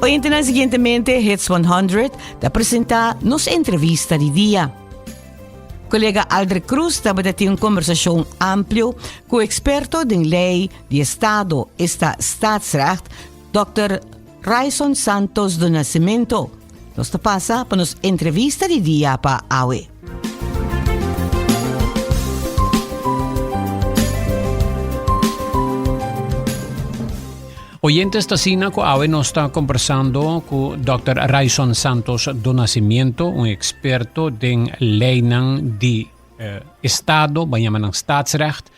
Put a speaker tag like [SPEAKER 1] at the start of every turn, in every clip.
[SPEAKER 1] Oyentenan siguientemente Hits 100 ta presenta nos entrevista di dia. Colega Aldrich Cruz tabata tin un conversacion amplio cu experto den ley di estado, esta staatsrecht, Dòkter Ryson Santos do Nascimento. Nos ta pasa pa nos entrevista di dia pa awe.
[SPEAKER 2] Oyentes ta asina ku awe nos ta kombersando ku Dòkter Ryson Santos do Nascimento, un eksperto den leinan di eh, estado, ban yama nan staatsrecht.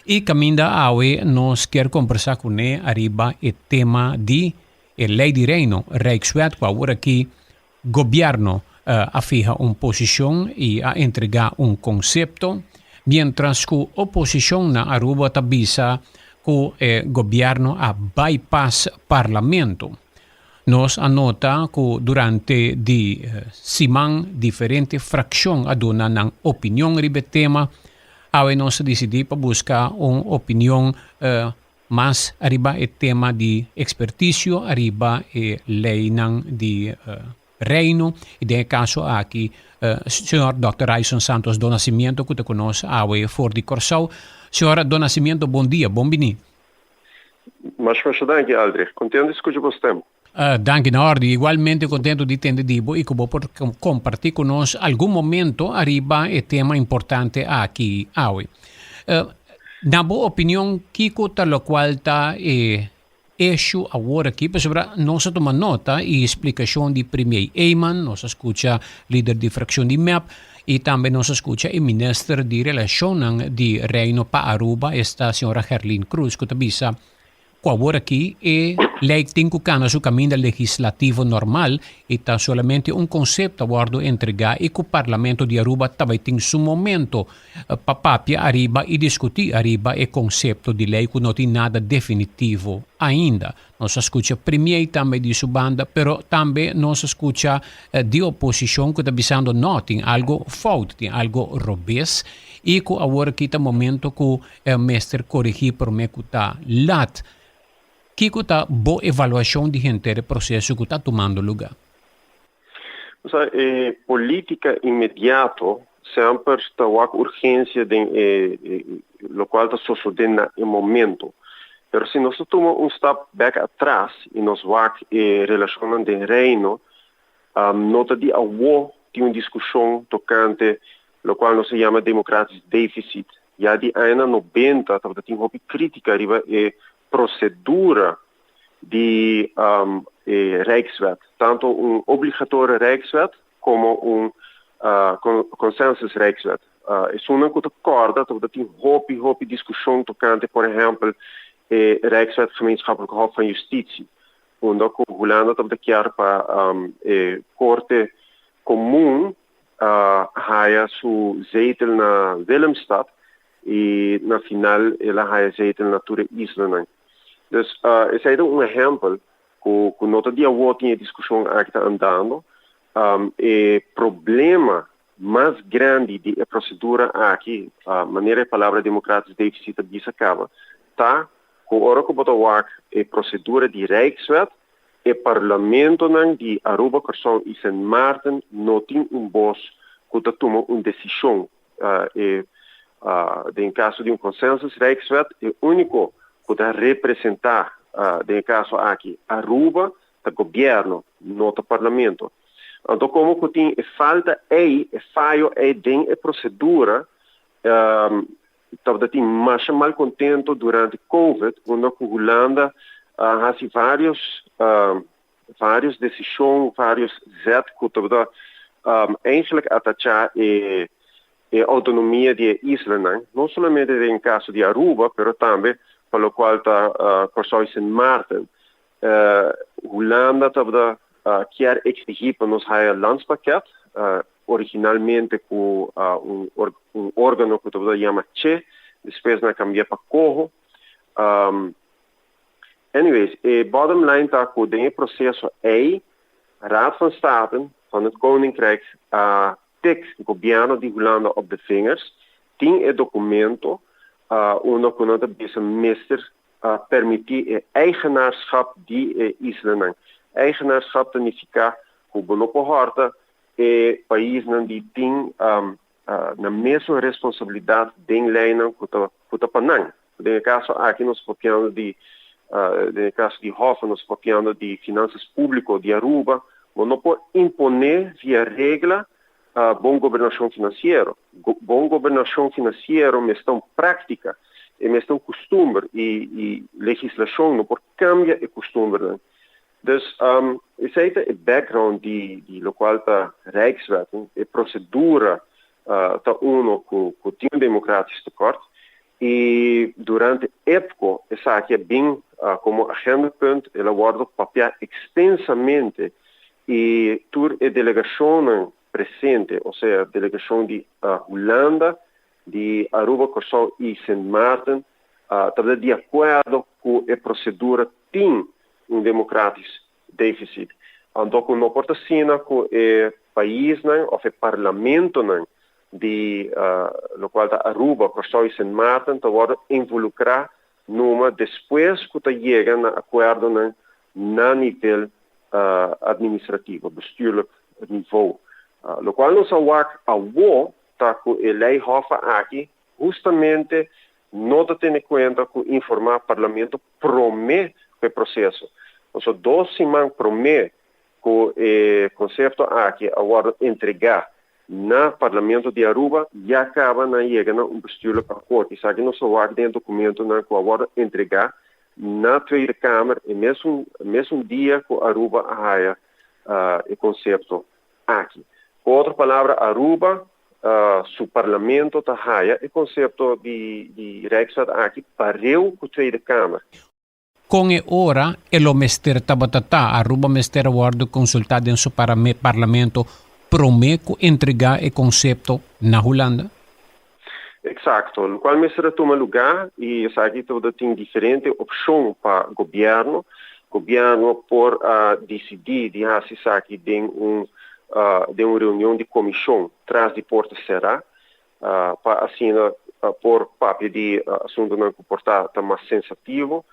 [SPEAKER 2] I kaminda awe nos kier kombersá kuné ariba e tema di e Lei di Reino, Rijkswet, ku awor aki gobièrnu a fiha un posishon i a entregá un konsepto, miéntras ku oposishon na Aruba ta bisa ku e gobièrnu a bypass parlamento. Nos a nota ku durante di siman diferente frakshon a duna nan opinion riba e tema. Awe nos a disidí pa buska un opinion mas ariba e tema di ekspertisio ariba e leinan di Reino i den e kaso aki señor Dòkter Ryson Santos Donacimiento ku ta ku nos awe for di Kòrsou. Señor Donacimiento bon dia, bon bini.
[SPEAKER 3] Masha masha danki Aldrich. Contento di scucha bo stem.
[SPEAKER 2] Danki Nordy. Igualmente contento di tende di bo y cu bo por comparti cu nos algun momento ariba e tema importante aki awe. Na bo opinion kico ta locual ta e issue awor aki? Pasobra nos a tuma nota y splicacion di Premier Eman, nos a scucha lider di fraccion di mep y tambe nos a scucha e minister di Relacionnan di Reino pa Aruba, esta señora Gerlin Croes, cu ta bisa cu awor aki e ley tin cu cana su caminda legislativo normal y ta solamente un concepto a wordo entrega y cu Parlamento di Aruba ta bay tin su momento pa papia ariba y discuti ariba e concepto di ley cu no tin nada definitivo ainda. Nos a scucha Premier tambe di su banda, pero tambe nos a scucha di oposicion cu ta bisando no, tin algo fout, tin algo robes y cu awor aki ta momento cu mester coregi prome cu ta lat. Kico ta bo evaluacion di henter e proceso cu ta tumando luga?
[SPEAKER 3] Sa, e politica inmediato semper ta wak urgencia den e locual ta sosode na e momento. Pero si nos ta tuma un stap bek atras y nos wak e relacionnan den Reino, no ta di awo tin un discusion tocante locual nos ta yama democratisch deficit. Ya di añanan nobenta tabata tin hopi critica riba e procedura di e Rijkswet, tanto un obligatorio Rijkswet como un consensus Rijkswet. Esunnan cu ta corda tabata tin hopi hopi discusion tocante por ehempel e Rijkswet Gemeenschappelijke Hof van Justitie, unda cu Hulanda tabata kier pa e Corte Comun haya su zetel na Willemstad y na final el a haya zetel na tur e islanan. Dus esei ta un ehempel ku ku no ta di awor tin e diskushon aki ta andando. E problema mas grandi di e prosedura aki, manera e palabra democratisch deficit ta bisa kaba, ta ku ora ku bo ta wak e prosedura di Rijkswet, e parlamentonan di Aruba, Kòrsou i Sint Maarten no tin un bos ku ta tuma un desishon. E den kaso di un consensus Rijkswet, e úniko ku ta representá den e kaso aki Aruba ta gobièrnu, no ta parlamento. Anto komo ku tin e falta ei, e fayo ei den e prosedura, tabata tin masha malkontento durante Covid, unda ku Hulanda a hasi vários vários desishon, vários zet ku tabata eigenlijk atachá e e outonomia di e islanan, no solamente den kaso di Aruba, pero tambe pa lokual ta Kòrsou i Sint Maarten. Hulanda tabata kier eksigí pa nos haya landspakket, originalmente ku un un órgano ku tabata yama che, despues nan a kambia pa koho. Anyways, e bottom line ta ku den e proseso ei Raad van State van het Koninkrijk a tik gobièrnu di Hulanda op de vingers. Tin e dokumento unda ku nan ta bisa mester permití e eigenaarschap di e islanan. Eigenaarschap ta nifiká ku bo no por hòrta e paisnan di tin nan mesun responsabilidat den leinan ku ta ku ta pa nan. Den e kaso aki nos papiando di den e kaso di Hof nos papiando di finansas públiko di Aruba, bo no por imponé via regla bon gobernashon finansiero. Bon gobernashon finansiero mester ta un práktika, e mester ta un kustumber i i legislashon no por kambia e kustumbernan. Dus esei ta e background di di lokual ta Rijkswet. E prosedura ta uno ku ku tin un democratisch tekort i durante EPCO esaki a bin komo agendapunt, el a wòrdu papiá ekstensamente i tur e delegashonnan presente, osea delegashon di Hulanda, di Aruba, Kòrsou i Sint Maarten tabata di akuerdo ku e prosedura tin un democratisch deficit. Anto ku no por ta asina ku e paisnan òf e parlamentonan di lokual ta Aruba, Kòrsou i Sint Maarten ta wòrdu involukrá numa despues ku ta yega na akuerdonan na nivel administrativo, bestuurlijk niveau. Lokual nos a wak awo ta ku e lei hòfa aki hustamente no ta tene kuenta ku informá Parlamento promé ku e proseso. Pasobra dos siman promé ku e konsepto aki a wòrdu entregá na Parlamento di Aruba, ya kaba nan yega na un bestuurlijk akkoord. Esaki nos a wak den e dokumentonan ku a wòrdu entregá na Tweede Kamer e mesun mesun dia ku Aruba a haya e konsepto aki. Ku otro palabra Aruba su Parlamento ta haya e konsepto di di Rijkswet aki pareu ku Tweede Kamer.
[SPEAKER 2] Kon e ora e lo mester tabata ta, Aruba mester a wòrdu konsultá den su Parlamento promé ku entregá e konsepto na Hulanda?
[SPEAKER 3] Eksakto, lokual mester a tuma lugá i esaki tabata tin diferente opshon pa gobièrnu. Gobièrnu por a disidí di hasi esaki den un den un reunion di komishon tras di porta será pa asina por papia di asuntunan ku por ta ta mas sensativo.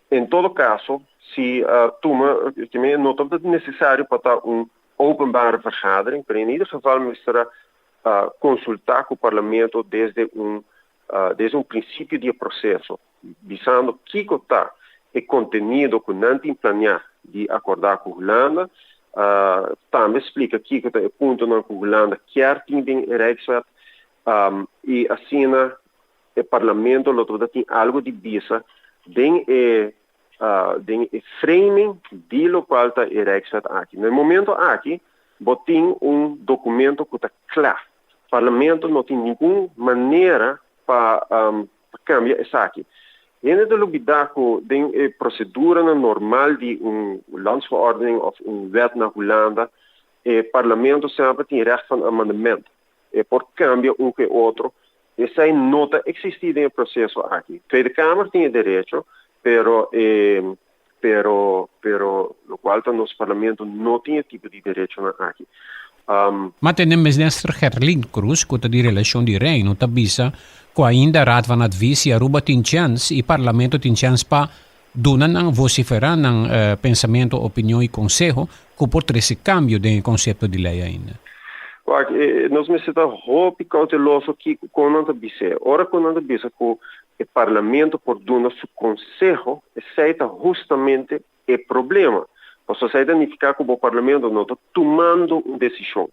[SPEAKER 3] En todo kaso, si tuma, no tabata nesesario pa ta un openbare vergadering, pero in ieder geval mester a konsultá ku Parlamento desde un desde un prinsipio di e proseso, bisando kiko ta e kontenido ku nan tin planeá di akordá ku Hulanda, tambe splika kiko ta e puntonan ku Hulanda kier tin den e Rijkswet, i asina e Parlamento lo tabata tin algo di bisa den e den e framing di lokual ta e Rijkswet aki. Na e momento aki bo tin un documento ku ta kla. Parlamento no tin ningun manera pa pa kambia esaki. Hende ta lubida ku den e proseduranan normal di un landsverordening òf un wet na Hulanda e Parlamento semper tin recht van amendement. E por kambia un ku e otro. Esei no ta eksistí den e proseso aki. Tweede Kamer tin e derecho, pero e pero pero lokual ta nos Parlamento no tin e tipo di derechonan aki. Um.
[SPEAKER 2] Ma tene Minister Gerlin Croes ku ta di Relashon di Reino ta bisa ku ainda Raad van Advies i Aruba tin chèns i Parlamento tin chèns pa duna nan vosiferá nan pensamentu, opinion i konseho ku por trese kambio den e konsepto di lei ainda.
[SPEAKER 3] Wak, nos mester ta hopi kouteloso kiko kon nan ta bis'é. Ora ku nan ta bisa ku e Parlamento por duna su konseho, esei ta hustamente e problema. Pasobra esei ta nifiká ku bo Parlamento no ta tumando un desishon.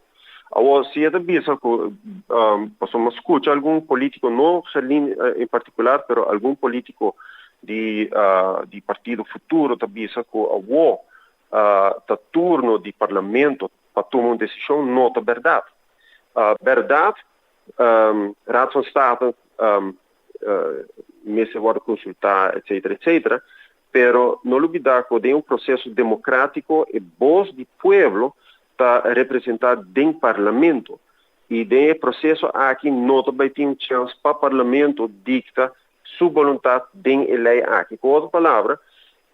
[SPEAKER 3] Awor, si e ta bisa ku, pasobra mi a skucha algun polítiko, no Gerlin en partikular, pero algun polítiko di di partido Futuro ta bisa ku awor ta turno di Parlamento pa tuma un desishon, no ta bèrdat. Bèrdat, Raad van State mester wòrdu konsultá, etsetera, etsetera, Pero no lubida cu den un proceso democratico e bos di pueblo ta representa den Parlamento y den e proceso aki no ta bay tin un chance pa Parlamento dicta su boluntad den e ley aki. Cu otro palabra,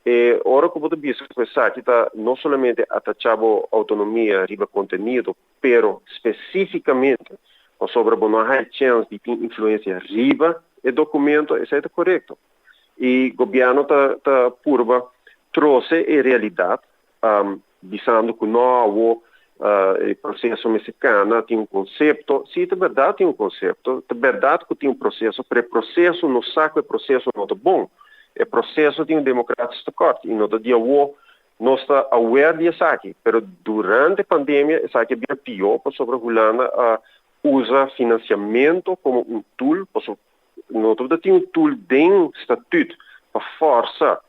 [SPEAKER 3] e ora cu bo ta bisa cu esaki ta no solamente atacha bo autonomia riba contenido, pero specificamente pasobra bo no a haya chance di tin influencia riba e documento, esey ta corecto. Y gobierno ta ta purba trose e realidat bisando ku no awo e proseso mester kana, tin un konsepto. Si, ta bèrdat tin un konsepto, ta bèrdat ku tin un proseso, pero e proseso no sa ku e proseso no ta bon. E proseso tin un democratisch tekort i no ta di awo nos ta aware di esaki, pero durante pandemia esaki a bira pió pasobra Hulanda a usa finansiamentu komo un tool, pasobra No tabata tin un tool den statuut pa forsa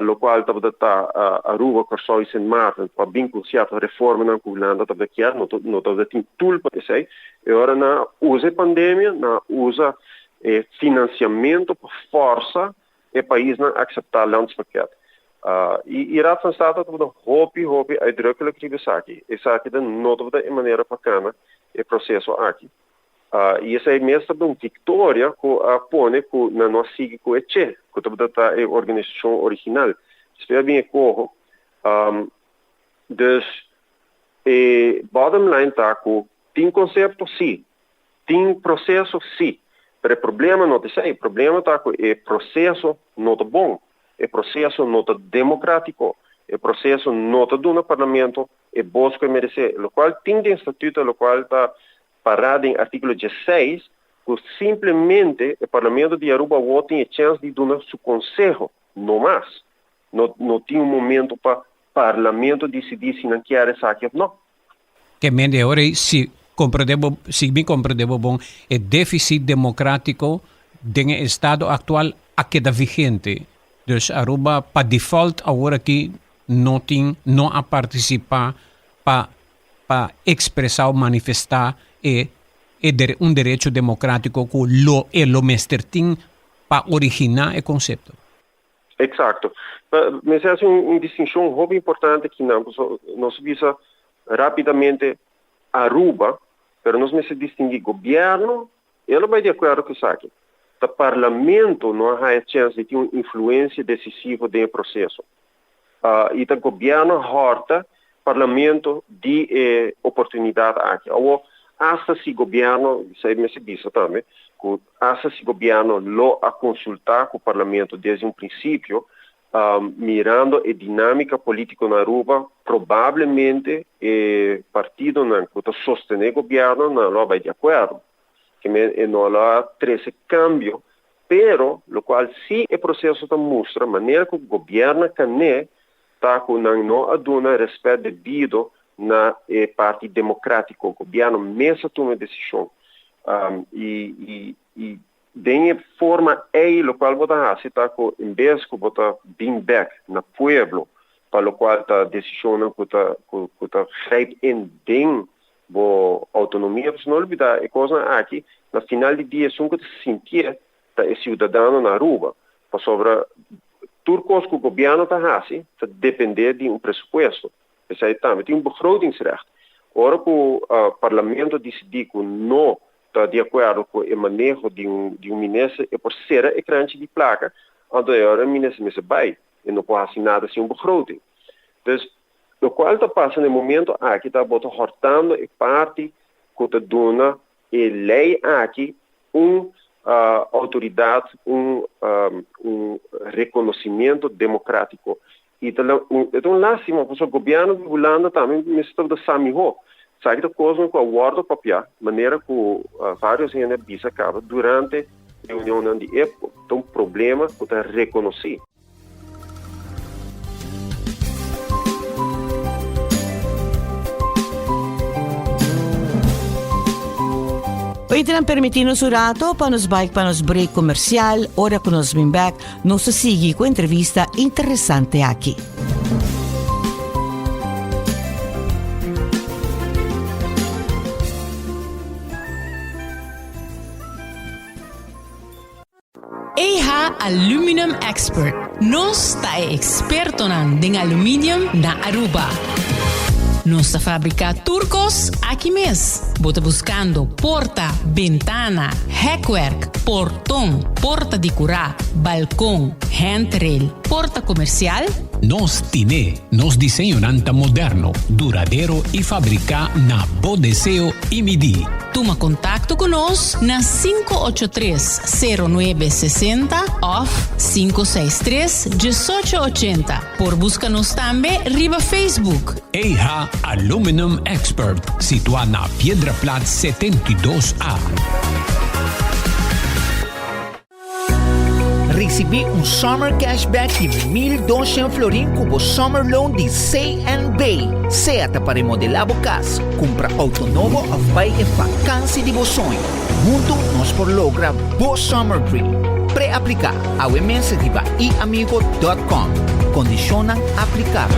[SPEAKER 3] locual tabata ta Aruba, Corsou y Sint Maarten pa bin cu cierto reformanan cu Hulanda tabata kier. No no tabata tin tool pa esey. E ora nan a usa e pandemia, nan a usa e financiamento pa forsa e paisnan acepta landspakket. Y Raad van State tabata hopi hopi uitdrukkelijk riba esaki. Esaki ta no tabata e manera pa cana e proceso aki. I esei mes tabata un viktoria ku a pone ku nan no a sigui ku e Che, ku tabata ta e organisashon original. Despues a bin e koho. Dus e bottom line ta ku tin konsepto? Si. Tin proseso? Si. Pero e problema no ta esei. E problema ta ku e proseso no ta bon. E proseso no ta demokratiko. E proseso no ta duna parlamento e bos ku e meresé, lokual tin den statuto, lokual ta pará den artíkulo diesseis, ku simplemente e Parlamento di Aruba awor tin e chèns di duna su konseho, no mas. No no tin un momento pa Parlamento disidí si nan kier esaki òf no.
[SPEAKER 2] Ke mende ora ei, si komprendé bo, si mi komprendé bo bon, e défisit demokrátiko den e estado aktual a keda vigente. Dus Aruba pa default awor aki no tin no a partisipá pa pa ekspresá o manifestá e e dere un derecho demokrátiko ku lo e lo mester tin pa originá e konsepto.
[SPEAKER 3] Eksakto. Mester hasi un un distinshon hopi importante akinan, pasobra nos a bisa rápidamente Aruba, pero nos mester distinguí gobièrnu E lo bai di akuerdo ku esaki. Ta Parlamento no a haña chèns di tin un influensia desisivo den e proseso. I ta gobièrnu a hòrta Parlamento di e oportunidat aki. Awor, asta si gobièrnu, esei mester bisa tambe, ku asta si gobièrnu lo a konsultá ku Parlamento desde un prinsipio, Mirando e dinámika polítiko na Aruba, probablemente e partidonan ku ta sostené gobièrnu nan lo a bai di akuerdo. Ke men e no lo a trese kambio, pero lokual sí e proseso ta mustra manera ku gobièrnu a kané ta ku nan no a duna rèspèt debido na e parti demokrátiko. Gobièrnu mes a tuma e desishon i i Den e forma ei lokual bo ta hasi ta ku en bes ku bo ta bin bek na pueblo pa lokual ta desishonnan ku ta ku ta grijp in den bo outonomia, pasobra no olbida e kosnan aki na final di dia esun ku ta sintié ta e siudadano na Aruba, pasobra tur kos ku gobièrnu ta hasi ta dependé di un presupuesto. Esei tambe tin un begrotingsrecht. Ora ku parlamento disidí ku no ta di akuerdo ku e maneho di un di un minister, e por sera e kranchi di plaka, anto e ora e minister mester bai, e no por hasi nada sin un begroting. Dus, lokual ta pasa na e momento aki ta bo ta hòrtando e parti ku ta duna e lei aki un outoridat, un un rekonosimiento demokratiko. I ta e ta un lástima pasobra gobièrnu di Hulanda tambe mester tabata sa mihó. Esaki ta kosnan ku a wòrdu papiá manera ku vários hende a bisa kaba durante reunionnan di EPCO. Ta un problema ku ta rekonosí.
[SPEAKER 1] Oyentenan permití nos un rato pa nos bai pa nos break komersial. Ora ku nos bin bèk, Nos ta sigui ku entrevista interesante aki.
[SPEAKER 4] AH Aluminum Expert. Nos ta e expertonan den aluminium na Aruba. Nos ta fabrica tur cos aki mes. Bo ta buscando porta, bentana, hekwerk, porton, porta di curá, balcon, handrail,. Por ta comercial?
[SPEAKER 2] Nos tine, nos diseñonan ta moderno, duradero y fabrica na bo deseo y midi.
[SPEAKER 4] Tuma contacto cu nos na 583 0960 of 563 1880. Por busca nos tambe riba Facebook.
[SPEAKER 2] EH Aluminum Expert, situa na Piedra Plat 72A.
[SPEAKER 5] Risibí un Summer Cashback di 1200 florin ku bo Summer Loan di CNB. Sea ta pa remodelá bo kas, kumpra outo nobo òf bai e fakansi di bo soño. Huntu nos por logra bo Summer Dream. Pre-apliká awe mes riba iamigo.com. Kondishonnan aplikabel.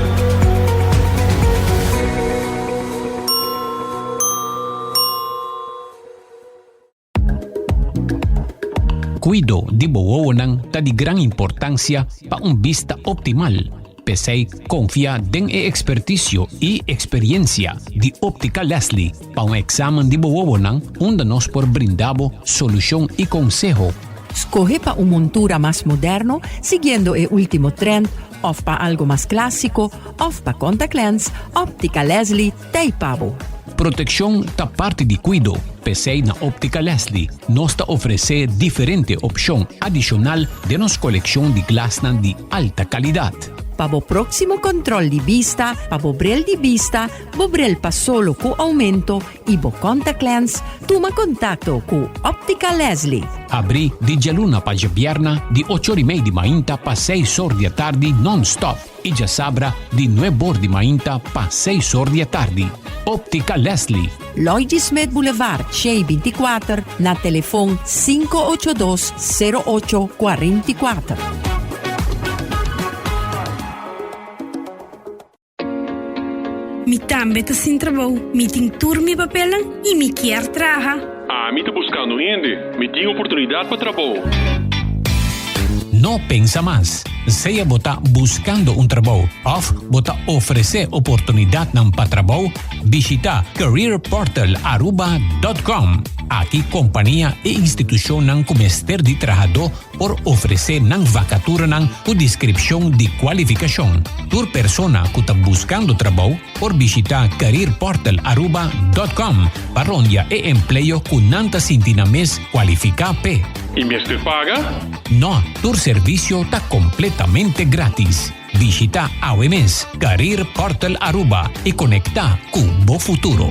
[SPEAKER 2] Kuido di bo wowonan ta di gran importansia pa un bista optimal. P'esei konfia den e ekspertisio i eksperiensia di Optica Leslie pa un eksamen di bo wowonan unda nos por brinda bo solushon i konseho.
[SPEAKER 6] Skohe pa un montura mas moderno siguiendo e ultimo trend of pa algo mas clasico of pa contact lens, Optica Leslie t'ey pa bo.
[SPEAKER 2] Protekshon ta parti di kuido, p'esei na Optica Leslie nos ta ofresé diferente opshon adishonal den nos kolekshon di glasnan di alta kalidat.
[SPEAKER 6] Pa bo próksimo kòntròl di bista, pa bo brel di bista, bo brel pa solo ku oumento i bo contact lens, tuma kontakto ku Optica Leslie.
[SPEAKER 2] Abrí di djaluna pa djabièrna di ocho or i mei di mainta pa seis or di atardi nòn-stòp. I djasabra di nuebor di mainta pa seis or di atardi. Optica Leslie.
[SPEAKER 6] Lloyd G. Smith Boulevard, Shei 24, na telefon 582 08 44.
[SPEAKER 7] Mi tambe ta sin trabou, mi tin tur mi papelnan y mi kier traha.
[SPEAKER 8] Ami ta buscando hende, mi tin oportunidad pa trabou.
[SPEAKER 2] No pensa mas. Sea bo ta buscando un trabou of bo ta ofrece oportunidadnan pa trabou, bishita careerportalaruba.com. Aki compania y institucionnan cu mester di trahadó por ofresé nan vakaturanan ku deskripshon di kualifikashon. Tur persona ku ta buskando trabou por bishitá careerportalaruba.com pa rondia e empleo ku nan ta sinti nan mes kualifiká p'e.
[SPEAKER 8] I mester paga?
[SPEAKER 2] No, tur servisio ta kompletamente grátis. Bishitá awe mes Career Portal Aruba i konektá ku bo futuro.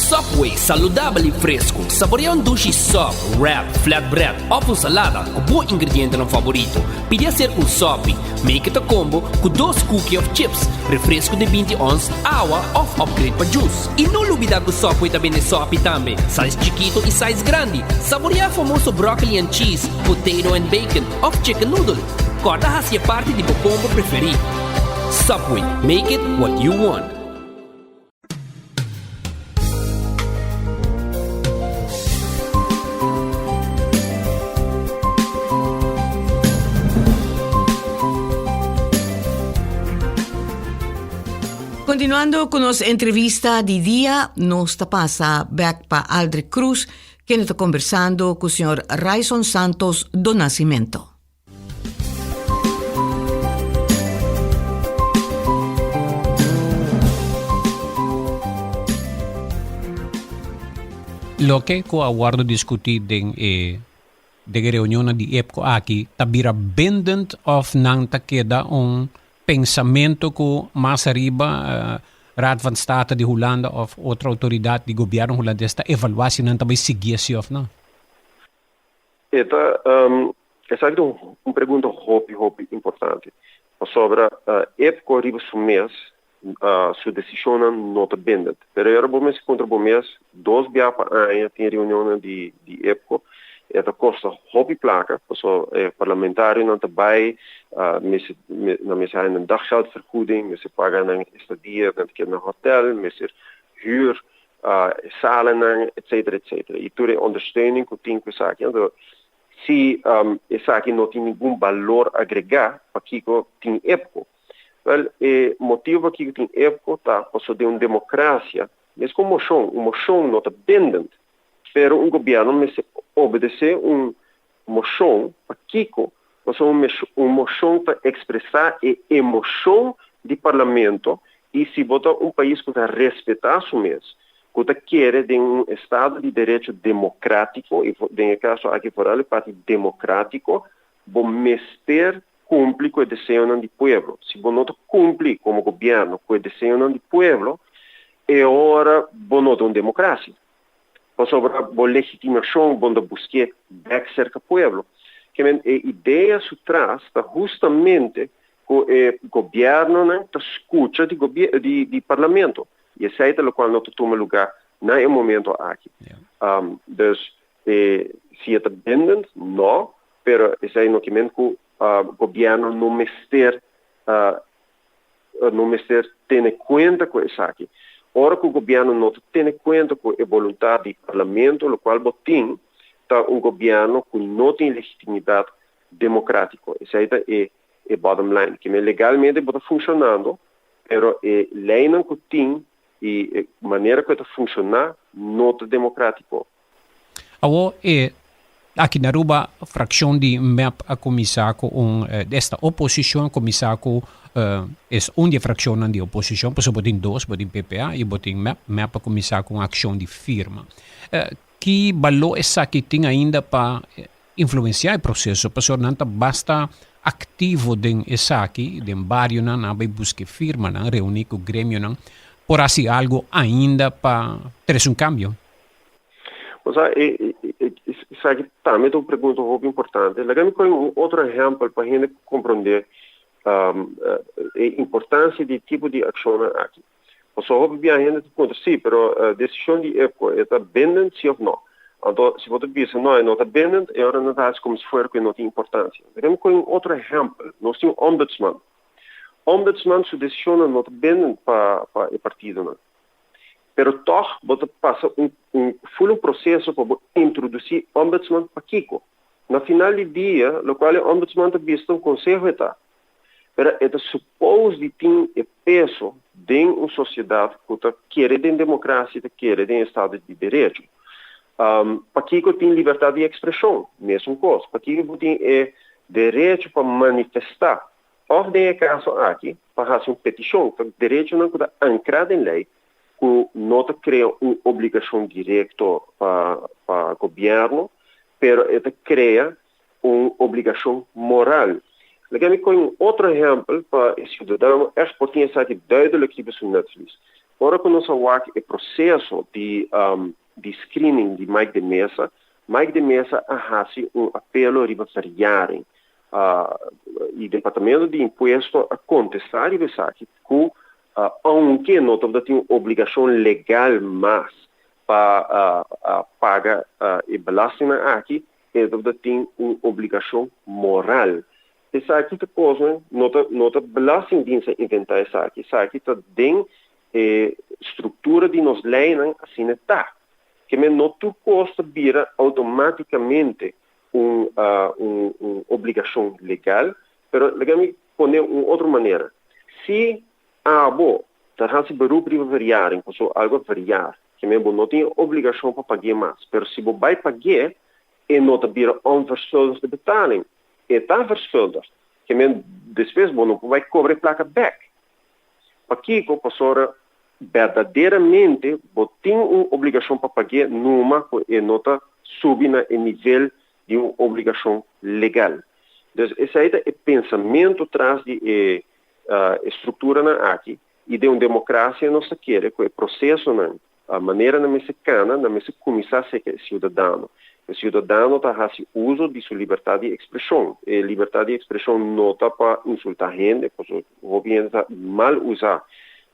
[SPEAKER 9] Subway, saludabel y fresco. Saborea un dushi sub, wrap, flatbread of un salada cu bo ingredientenan favorito. Pidi hacer un sopi. Make it a combo cu dos cookie of chips, refresco di 20 ons, awa of upgrade pa juice. Y no lubida cu Subway ta bende sopi tambe, size chikito y size grandi. Saborea famoso broccoli and cheese, potato and bacon of chicken noodle. Corda haci e parti di bo combo preferi. Subway, make it what you want.
[SPEAKER 1] Continuando cu nos entrevista di dia, nos ta pasa back pa Aldrich Cruz, kende ta conversando cu señor Ryson Santos do Nascimento.
[SPEAKER 2] Loke ku a wòrdu diskutí den e den e reunionnan di EPCO aki ta bira bindend òf nan ta keda un pensamentu ku mas ariba Raad van State di Hulanda òf otro outoridat di gobièrnu hulandes ta evaluá si nan ta bai sigui así òf no?
[SPEAKER 3] E ta esaki ta un pregunta hopi hopi importante pasobra EPCO riba su mes su decisionnan no ta bindend pero ora bo mester puntra bo mes dos bia pa aña tin reunionnan di di EPCO e ta costa hopi placa pasobra e parlamentarionan ta bay mester nan mester haya nan daggeldvergoeding mester paga nan estadia nan ta keda na hotel mester huur e salanan, etcetera, etcetera. I tur e ondersteuning ku tin ku esaki. Anto, si esaki no tin ningun balor agregá, pakiko tin EPCO? Wèl, e motibu pakiko tin EPCO ta pasobra den un demokrasia, mes ku un moshon, un moshon no ta bindend, pero un gobièrnu mester obedesé un. moshon pakiko? Pasobra un moshon ta ekspresá e emoshon di parlamento i si bo ta un pais ku ta respetá su mes, ku ta kere den un estado di derecho demokrátiko, i den e kaso aki foral e parti demokrátiko, bo mester kumpli ku e deseonan di pueblo. Si bo no ta kumpli komo gobièrnu ku e deseonan di pueblo, e ora bo no ta un demokrasia. Pasobra bo legitimashon bo ta busk'é bèk serka pueblo. Ke men e idea su tras ta hustamente ku e gobièrnunan ta skucha di di di parlamento. I esei ta lokual no ta tuma lugá na e momento aki. Dus e si e ta bindend? No, pero esei no ke men ku gobièrnu no mester no mester tene kuenta ku esaki. Ora ku gobièrnu no ta tene kuenta ku e boluntat di parlamento, lokual bo tin ta un gobièrnu ku no tin legitimidat demokrátiko. Esei ta e e bottom line. Kimen legalmente bo ta funshonando, pero e leinan ku tin i e manera ku e ta funshoná no ta demokrátiko.
[SPEAKER 2] Awor e aki na Aruba fraccion di mep a cuminsa cu un esta oposicion a cuminsa cu es un di e fraccionnan di oposicion pasobra bo tin dos bo tin PPA y bo tin mep, mep a cuminsa cu un accion di firma. Ki balor esaki tin ainda pa influencia e proceso pasobra nan ta basta activo den esaki den barionan nan a bay busca e firmanan reuni cu gremionan por haci algo ainda pa trece un cambio.
[SPEAKER 3] Bo sa, esaki tambe ta un pregunta hopi importante. Laga mi kohe un otro ehèmpel pa hende komprondé e importansia di e tipo di akshonnan aki. Pasobra hopi bia hende ta puntra, sí, pero desishon di EPCO e ta bindend sí òf nò? Anto si bo ta bisa nò, e no ta bindend, e ora nan ta hasi komo si fuera ku e no tin importansia. Laga mi kohe un otro ehèmpel. Nos tin un ombudsman. Ombudsman su desishonnan no ta bindend pa e partidonan. Pero tòg bo ta pasa un un ful un proseso pa bo introdusí ombudsman pakiko? Na final di dia lokual e ombudsman ta bisa ta un konseho e ta. Pero e ta supos di tin e peso den un sosiedat ku ta kere den demokrasia i ta kere den estado di derecho. Pakiko tin libertat di ekspreshon? Mesun kos. Pakiko bo tin e derecho pa manifestá? Òf den e kaso aki, pa hasi un petishon, ta derechonan ku ta ankrá den lei ku no ta krea un obligashon direkto pa pa gobièrnu, pero e ta krea un obligashon moral. Laga mi kohe un otro ehèmpel pa e siudadano ègt por tin esaki duidelik riba su netvlies. Ora ku nos a wak e proseso di di screening di Mike de Meza, Mike de Meza a hasi un apelo riba verjaring. Y Departamento di Impuesto a contesta riba esaki cu aunke no tabata tin un obligacion legal mas pa paga e belastingnan aki, e tabata tin un obligacion moral. Esaki ta cosnan, no ta no ta Belastingdienst a inventa esaki, esaki ta den e structura di nos leynan asina ta. Keme no tur cos ta bira automaticamente un un obligashon legal, pero laga mi pone un otro manera. Si abo ta hasi beroep riba verjaring, pasobra algu a verjaar, ke men bo no tin e obligashon pa pag'é mas, pero si bo bai pag'é, e no ta bira onverschuldigde betaling, e ta verschuldigd, ke men despues bo no por bai kobra e plaka bèk. Pakiko? Pasobra berdaderamente bo tin un obligashon pa pag'é numa ku e no ta subi na e nivel di un obligashon legal. Dus esei ta e pensamentu tras di e e strukturanan aki i den un demokrasia nos ta kere ku e prosesonan, manera nan mester kana, nan mester kuminsá serka e siudadano. E siudadano ta hasi uso di su libertat di ekspreshon. E libertat di ekspreshon no ta pa insultá hende, pasobra hopi hende ta mal usá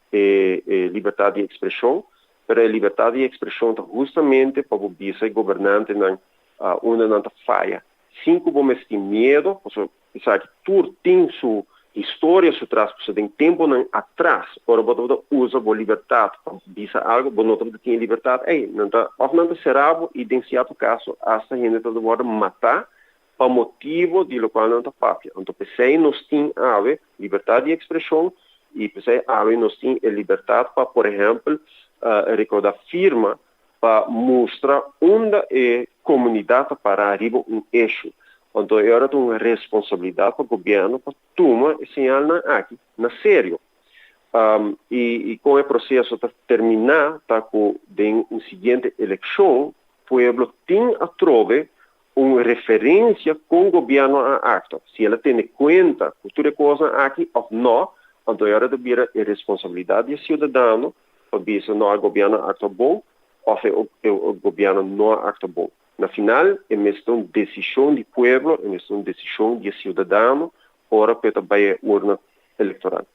[SPEAKER 3] e e libertat di ekspreshon, pero e libertat di ekspreshon ta hustamente pa bo bisa e gobernantenan unda nan ta faya, sin ku bo mester tin miedo, pasobra Esaki tur tin su historia su tras, pasobra den temponan atras ora bo tabata usa bo libertad pa bisa algo, bo no tabata tin e libertad ey. Nan ta of nan ta sera bo y den cierto caso hasta hende tabata wordo mata pa motibo di locual nan ta papia. Anto p'esey nos tin awe libertad di expresion y p'esey awe nos tin e libertad pa por ehempel recauda firma pa mustra unda e comunidad ta para riba un issue. Anto e ora ta un responsabilidat pa gobièrnu pa tuma e señalnan aki na serio. I kon e proseso ta terminá ta ku den un siguiente elekshon pueblo tin atrobe un referensia kon gobièrnu a aktua, si el a tene kuenta ku tur e kosnan aki òf nò, anto e ora ta bira e responsabilidat di e siudadano pa bisa nò e gobièrnu a aktua bon òf e gobièrnu no a aktua bon. Na final e mester un desishon di pueblo, e mester un desishon di e siudadano ora ku e ta bai e urna elektoral.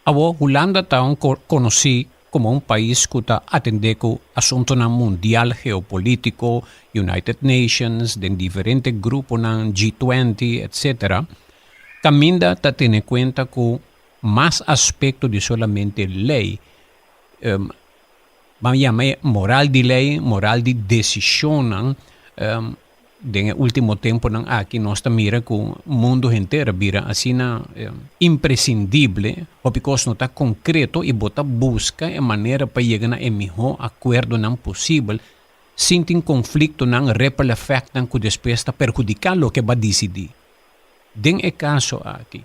[SPEAKER 2] Awor Hulanda ta un konosí komo un pais ku ta atendé ku asuntunan mundial geopolítiko, United Nations, den diferente gruponan, G-twenty, etcetera, kaminda ta tene kuenta ku mas aspekto di solamente lei. Ban yama e moral di lei, moral di desishonnan. Den e ultimo temponan aki nos ta mira ku mundu henter a bira asina impresindible, hopi kos no ta konkreto i bo ta buska e manera pa yega na e mihó akuerdonan posibel sin tin konfliktonan, ripple effectnan ku despues ta perhudiká loke bo a disidí. Den e kaso aki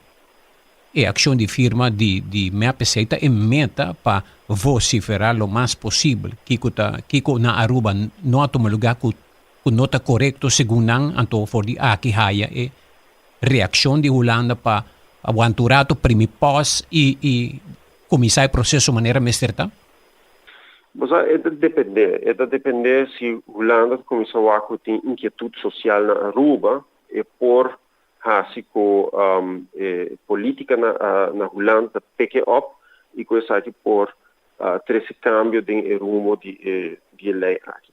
[SPEAKER 2] e akshon di firma di di mep esei ta e meta pa vosiferá lo mas posibel kiko ta kiko na Aruba no a tuma lugá ku ku no ta korekto segun nan, anto for di aki haya e reakshon di Hulanda pa wanta un rato primi pòs i i kuminsá e proseso manera mester ta?
[SPEAKER 3] Bo sa, e ta dependé. E ta dependé si Hulanda ta kuminsá wak ku tin inkietut sosial na Aruba, e por hasi ku e polítika na na Hulanda ta peke op i ku esaki por trese kambio den e rumbo di e di e lei aki.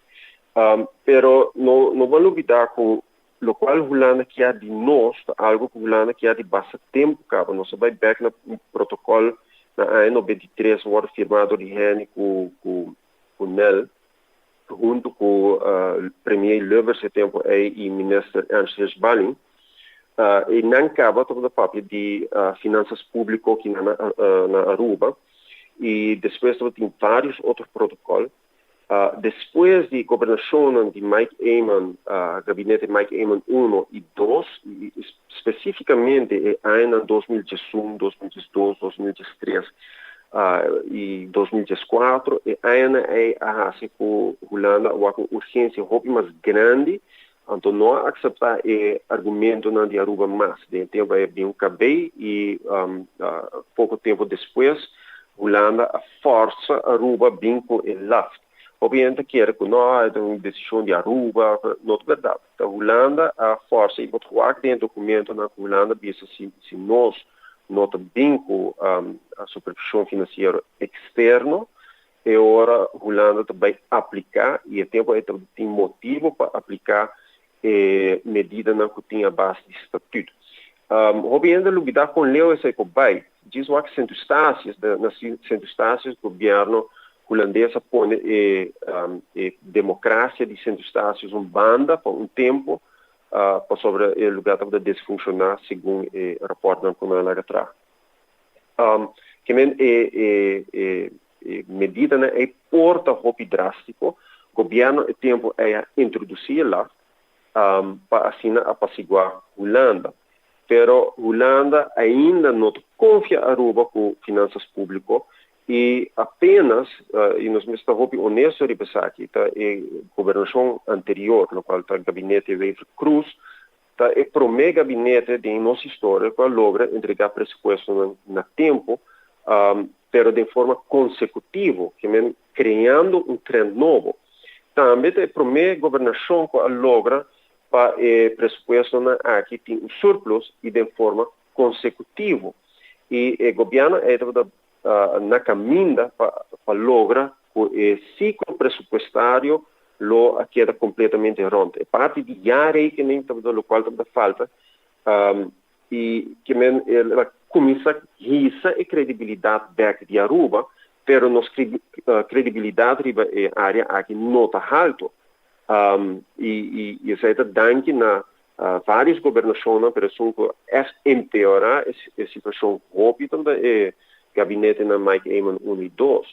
[SPEAKER 3] Pero no no bo lubidá ku lokual Hulanda kier di nos ta algu ku Hulanda kier di basta tempu kaba. Nos a bai bèk na un protokòl na aña 93 wòrdu firmá dor di Henny ku ku ku Nel huntu ku Premier Lubbers e tempu ei i Minister Ernst Hirsch Ballin. I nan kaba tabata papia di finansas públiko aki na na Aruba i despues tabatin vários otro protokòl. Despues di gobernashonnan di Mike Eman, gabinete Mike Eman uno i dos, i spesífikamente e añanan 2011, 2012, 2013, i 2014, e añanan ei a hasi ku Hulanda a wak un urgensia hopi mas grandi, anto no a akseptá e argumentonan di Aruba mas. Den e tempu ei a bin un KB i poko tempu despues Hulanda a fòrsa Aruba bin ku e LAFT. Hopi hende ta kere ku no, e ta un desishon di Aruba, no ta bèrdat. Ta Hulanda a fòrsa i bo ta wak den e dokumentonan ku Hulanda bisa si nos no ta bin ku supervishon finansiero eksterno, e ora Hulanda ta bai apliká i e tempu ei ta tin motibu pa apliká e medidanan ku tin a base di statüt. Hopi hende ta lubidá kon leu esei por bai. Djis wak Sint Eustatius, na Sint Eustatius gobièrnu hulandes a pone e demokrasia di Sint Eustatius un banda pa un tempu pasobra e lugá tabata desfunshoná segun e rapòrtnan ku nan a laga traha. Ke men e e medidanan ei por ta hopi drástiko. Gobièrnu e tempu ei a introdusí e laf pa asina apasiguá Hulanda. Pero Hulanda ainda no ta konfia Aruba ku finansas públiko I apenas, i nos mester ta hopi honesto riba esaki, ta e gobernashon anterior, lokual ta gabinete Wever-Croes, ta e promé gabinete den nos historia ku a logra entregá presupuestonan na tempu, pero den forma konsekutivo, ke men kreando un trend nobo. Tambe ta e promé gobernashon ku a logra pa e presupuestonan aki tin un surplus i den forma konsekutivo. I e gobièrnu ei tabata na kaminda pa logra ku e siklo presupuestario lo a keda kompletamente rònt. E parti di jaarrekening tabata lokual tabata falta i ke men el a kuminsá hisa e kredibilidat bèk di Aruba, pero nos kredibilidat riba e área aki no ta haltu. I esei ta danki na Varios gobernashonnan, pero esun ku ègt empeorá e situashon hopi tabata e gabinetenan Mike Eman un i dos.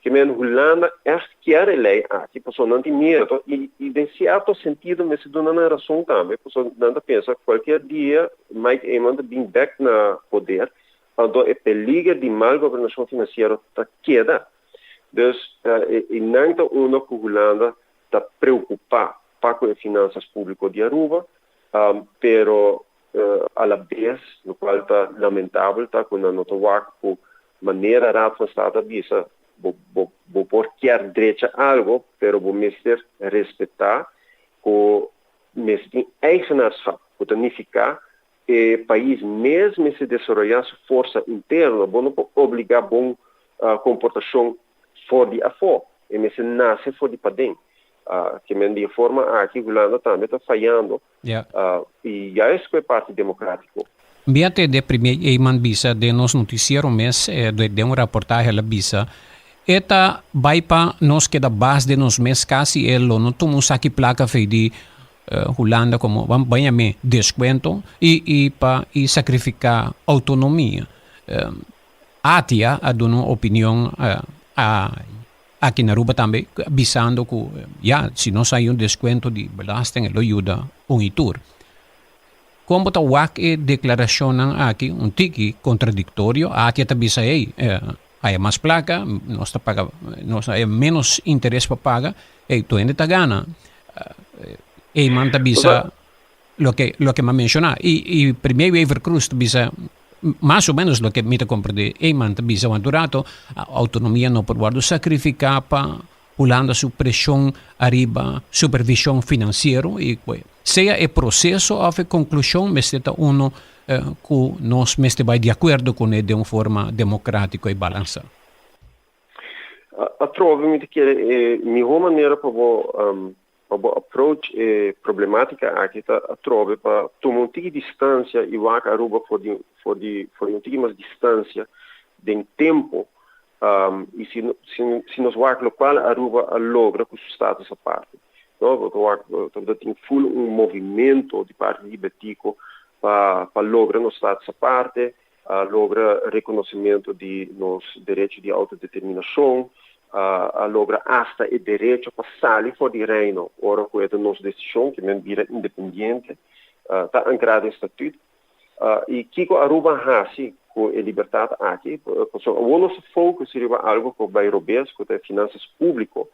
[SPEAKER 3] Ke men Hulanda ègt kier e lei aki pasobra nan tin miedo i i den sierto sentido mester duna nan rason tambe pasobra nan ta pensa kualkier dia Mike Eman ta bin bèk na poder anto e peliger di mal gobernashon finansiero ta keda. Dus i nan ta uno ku Hulanda ta preokupá pa ku e finansas públiko di Aruba pero Alabes, lokual ta lamentabel ta ku nan no ta wak ku manera Raad van State a bisa, bo bo bo por kier drecha algo, pero bo mester respetá ku mester tin eigenaarschap, ku ta nifiká e pais mes mester desaroyá su forsa interno, bo no por obligá bon komportashon for di afó, e mester nase for di paden. Ke men di e forma aki Hulanda tambe ta fayando i juist ku e parti demokratiko.
[SPEAKER 2] Mi a tende Premier Eman bisa den nos noticiero mes, den un raportahe el a bisa, e ta bai pa nos keda bas den nos mes casi e lo no tuma un saki placa fei di Hulanda como ban yam'e descuento i i pa i sacrifica autonomia. ATIA a duna un opinion a Aki na Aruba tambe bisando cu ya si nos hay un descuento di belasting e lo yuda un y tur. Con bo ta wak e declaracionnan aki un tiki contradictorio? Atia ta bisa hey haya mas placa nos ta paga nos haya menos interes pa paga hey tur hende ta gana. Eyman ta bisa loke loke mi a menciona y y Premier Wever Croes ta bisa mas o menos loke mi ta comprende Eman ta bisa want un rato autonomia no por wordo sacrifica pa Hulanda su presion ariba supervision financiero y sea e proceso of e conclusion mester ta uno cu nos mester bay di acuerdo cune den un forma democratico y balansa.
[SPEAKER 3] Atrobe mi ta kere e miho manera pa bo Pa bo approach e problematica aki ta atrobe pa tuma un tiki distancia y wak Aruba for di for di for di un tiki mas distancia den tempo y si si si nos wak locual Aruba a logra cu su status aparte no bo ta wak tabata tin full un movimento di parti di Betico pa pa logra nos status aparte a logra reconocimento di nos derecho di autodeterminacion, a logra hasta e derecho pa sali for di Reino ora cu e ta nos decision, ke men bira independiente, ta ancra den statuut. Y kico Aruba a haci cu e libertad aki? Pasobra awor nos ta focus riba algo cu bay robes, cu ta e finanzas publico,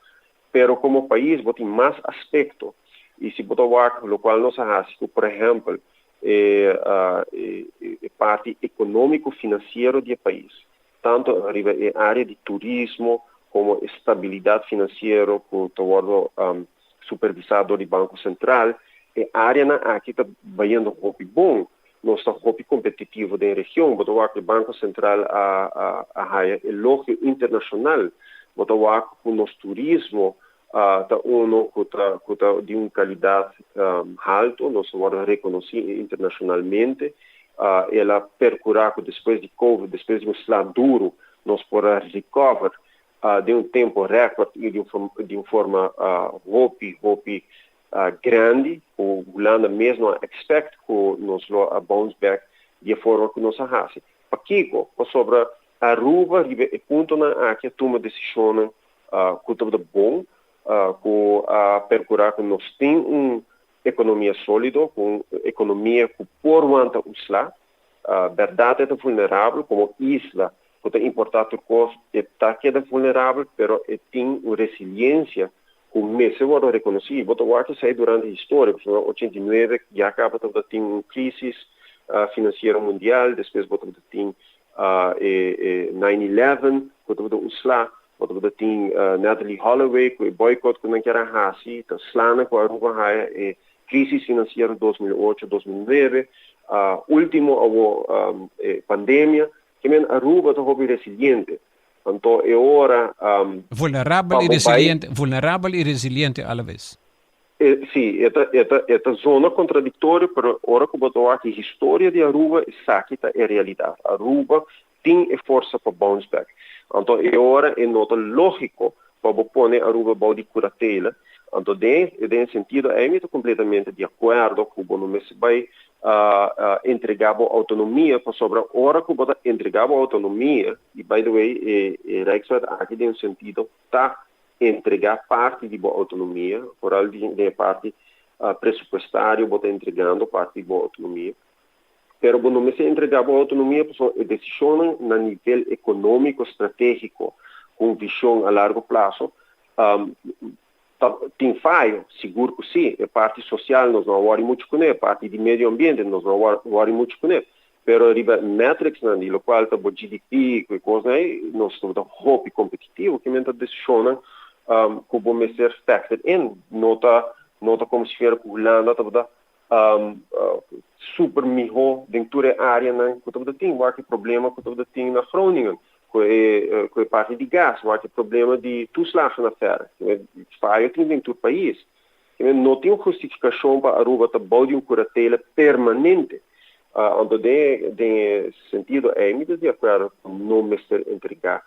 [SPEAKER 3] pero como pais bo tin mas aspecto y si bo ta wak locual nos a haci cu por ehempel e e parti economico financiero di e pais, tanto riba e area di turismo como e stabilidad financiero cu ta wordo supervisa door di Banco Central, e areanan aki ta bayendo hopi bon, nos ta hopi competitivo den region, bo ta wak cu Banco Central a a haya elogio internacional, bo ta wak cu nos turismo ta uno cu ta cu ta di un calidad halto, nos a wordo reconoci internacionalmente, el a percura cu despues di covid, despues di un sla duro, nos por a recover den un tempo record y di un di un forma hopi hopi grandi cu Hulanda mes no a expect cu nos lo a bounce back di e forma cu nos a haci. Pakico? Pasobra Aruba riba e puntonan aki a tuma decisionnan ku tabata bon, ku a perkurá ku nos tin un ekonomia sólido, ku un ekonomia ku por wanta un sla. Bèrdat e ta vulnerabel komo isla ku ta importá tur kos, e ta keda vulnerabel, pero e tin un resiliensia ku mester wòrdu rekonosí. Bo ta wak esei durante historia, pasobra 89 ya kaba tabata tin un krísis finansiero mundial, despues bo tabata tin e 9/11 ku tabata un sla. Bo tabata tin Natalee Holloway ku e boycott ku nan kier a hasi, ta slanan ku Aruba haya e crisis financiero 2008, 2009, ultimo awo e pandemia. Ke men Aruba ta hopi resiliente. Anto e ora
[SPEAKER 2] Vulnerabel
[SPEAKER 3] pa
[SPEAKER 2] i
[SPEAKER 3] bo bai.
[SPEAKER 2] resiliente, vulnerabel i resiliente alaves.
[SPEAKER 3] E, si, e ta, e ta, e ta zona contradictorio, pero ora ku bo ta wak e historia di Aruba, esaki ta e realidad. Aruba tin e forsa pa bounce back. Anto e ora e no ta logico pa bo pone Aruba bou di curatela. Anto den, den e sentido ei mi ta completamente di acuerdo cu bo no mester bay. Entregá bo outonomia, pasobra ora ku bo ta entregá bo outonomia, i by the way e e Rijkswet aki den un sentido ta entregá parti di bo outonomia, foral den e parti presupuestario bo ta entregando parti di bo outonomia, pero bo no mester entregá bo outonomia pasobra e desishonnan na nivel ekonómiko stratégiko ku un vishon a largo plaso Ta tin fayo? Sigur ku si. E parti sosial nos no a wòri muchu kuné, e parti di medio ambiente nos no a wòri muchu kuné. Pero riba metricsnan di lokual ta bo GDP ku e kosnan ei, nos tabata hopi kompetitivo. Kimen ta desishonnan ku bo mester factor in. No ta no ta komo si fuera ku Hulanda tabata super mihó den tur e áreanan ku tabata tin. Wak e problema ku tabata tin na Groningen ku e ku e parti di gas, wak e problema di toeslagenaffaire. Fayo tin den tur pais. No tin un hustifikashon pa Aruba ta bou di un kuratela permanente. Anto den den e sentido ei mi ta di akuerdo ku no mester entregá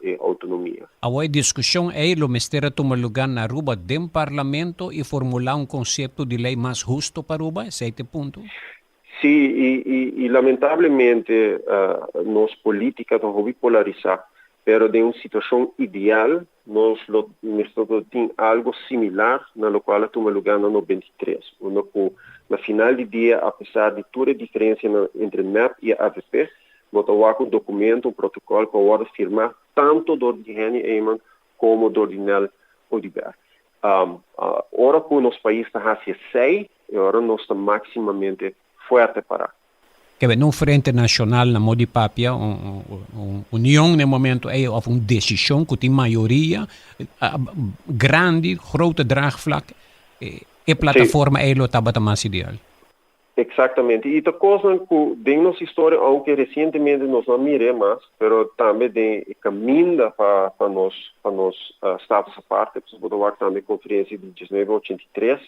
[SPEAKER 3] e outonomia.
[SPEAKER 2] Awor e diskushon ei lo mester a tuma lugá na Aruba den Parlamento i formulá un konsepto di lei mas husto pa Aruba, esei ta e punto.
[SPEAKER 3] Sí, i i i lamentablemente nos polítika ta hopi polarisá, pero den un situashon ideal nos lo mester lo tin algo similar na lokual a tuma lugá na 93, unda ku na final di dia apesar di tur e diferensianan entre mep i avp, Bo ta wak un documento, un protocol cu a wordo firma tanto door di Henny Eman como door di Nel Oduber. Ora cu nos pais ta haci esey, e ora nos ta maximamente fuerte para.
[SPEAKER 2] Kebe un frente nacional na modo di papia, un union na e momento ey of un decision cu tin mayoria grandi, grote draagvlak, e plataforma ey lo tabata mas ideal.
[SPEAKER 3] Exactamente. Y ta cosnan cu den nos historia, aunke recientemente nos no a mir'e mas, pero tambe den e caminda pa pa nos pa nos status aparte, pasobra bo ta wak tambe e conferencia di 1983,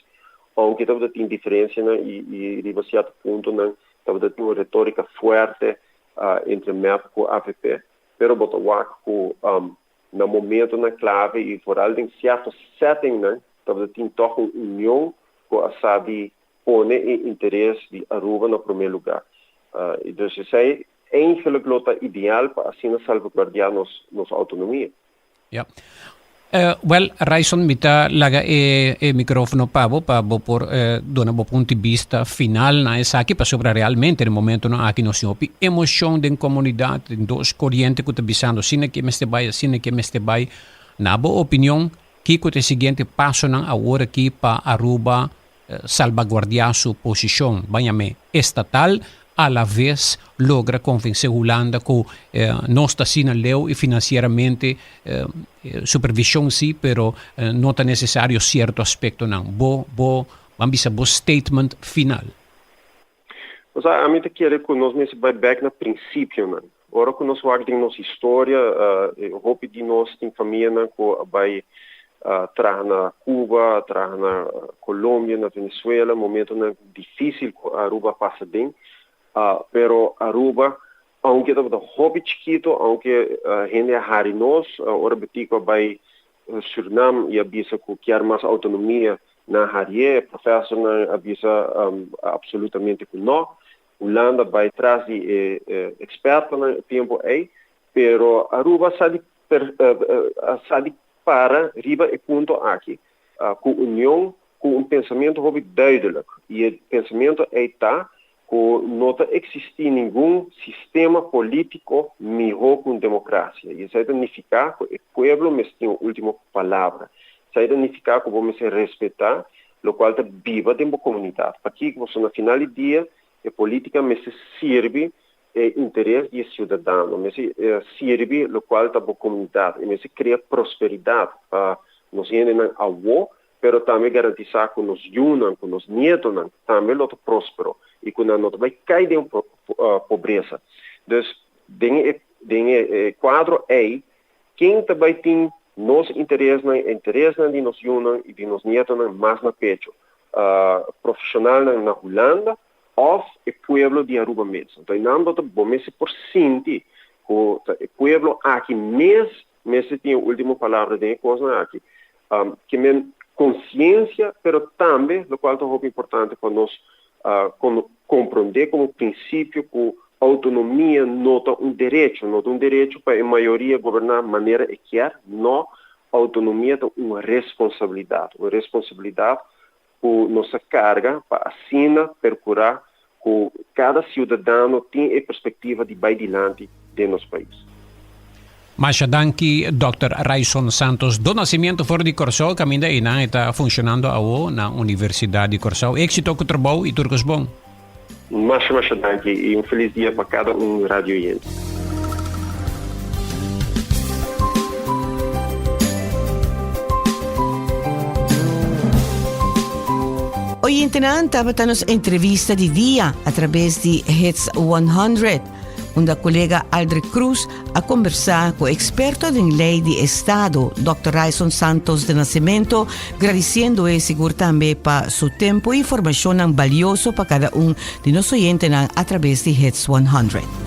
[SPEAKER 3] aunke tabata tin diferencianan y y riba cierto puntonan tabata tin un retorica fuerte entre mep cu avp, pero bo ta wak cu na momentonan clave y vooral den cierto settingnan tabata tin toch un union cu a sa di pone e interes di Aruba na prome lugar. Y dus esey eigenlijk lo ta ideal pa asina salvaguardia nos nos autonomia.
[SPEAKER 2] Ja. Wel, Ryson, mi ta laga e e microfono pa bo, pa bo por duna bo punto di bista final na esaki, pasobra realmente den momentonan aki nos tin hopi emocion den comunidad, den dos coriente cu ta bisando asina ke mester bay, asina ke mester bay. Na bo opinion, kico ta e siguiente pasonan awor aki pa Aruba salbaguardiá su posishon, bañam'é, estatal, a la ves logra konvensé Hulanda ku nos ta asina leu i finansieramente supervishon sí, pero no ta nesesario sierto aspektonan. Bo, bo, ban bisa bo statement final.
[SPEAKER 3] Osea, ami ta kere ku nos mester bai bèk na prinsipionan. Ora ku nos wak den nos historia, hopi di nos tin famianan ku a bai traha na Cuba, a traha na Colombia, na Venezuela, momentonan difísil ku Aruba a pasa den. Pero Aruba, aunke tabata hopi chikito, aunke hende a hari nos, ora Betico a bai Surinam i a bisa ku kier mas outonomia, nan harié, e profesornan a bisa absolutamente ku no. Hulanda bai tras di e expertonan e tempo ei, pero Aruba sa di sa di para riba e punto aki cu union cu un pensamento hopi duidelijk y e pensamento ei ta cu no ta existi ningun sistema politico miho cu un democracia y esei ta nifica cu e pueblo mester tin un ultimo palabra. Esei ta nifica cu bo mester respeta locual ta biba den bo comunidad. Pakico? Pasobra na final di dia e politica mester sirbi e interes di e ciudadano, mester sirbi locual ta bo comunidad, e mester crea prosperidad pa nos hendenan awo, pero tambe garantisa cu nos yunan, cu nos nietonan tambe lo ta prospero y cu nan no ta bay cay den pobresa. Dus den e den e cuadro ey Ken ta bai tin nos interesnan, e interesnan di nos yunan i di nos nietonan mas na pecho? Profesionalnan na Hulanda of e pueblo di Aruba mes? Anto einan bo ta bo mester por sinti ku ta e pueblo aki mes mester tin e ultimo palabra den e kosnan aki. Ke men konsiensia pero tambe lokual ta hopi importante pa nos. Komprondé komo prinsipio ku outonomia no ta un derecho, no ta un derecho pa e mayoria goberná manera e kier, no, outonomia ta un responsabilidat, un responsabilidat ku nos a karga pa asina perkurá ku kada siudadano tin e perspektiva di bai dilanti den nos pais.
[SPEAKER 2] Masha danki Dòkter Ryson Santos do Nascimento for di Kòrsou kaminda einan e ta funshonando awo na Universidat di Kòrsou. Éksito ku trabou i tur kos bon.
[SPEAKER 3] Masha masha danki i un felis dia pa kada un radio oyente.
[SPEAKER 1] Oyentenan tabata nos entrevista di dia a traves di Hits 100. Unda kolega Aldrich Cruz a kombersá ku eksperto den lei di estado, Dòkter Ryson Santos de Nascimento, gradisiendo e sigur tambe pa su tempu i informashonnan balioso pa kada un di nos oyentenan atrabes di Hits 100.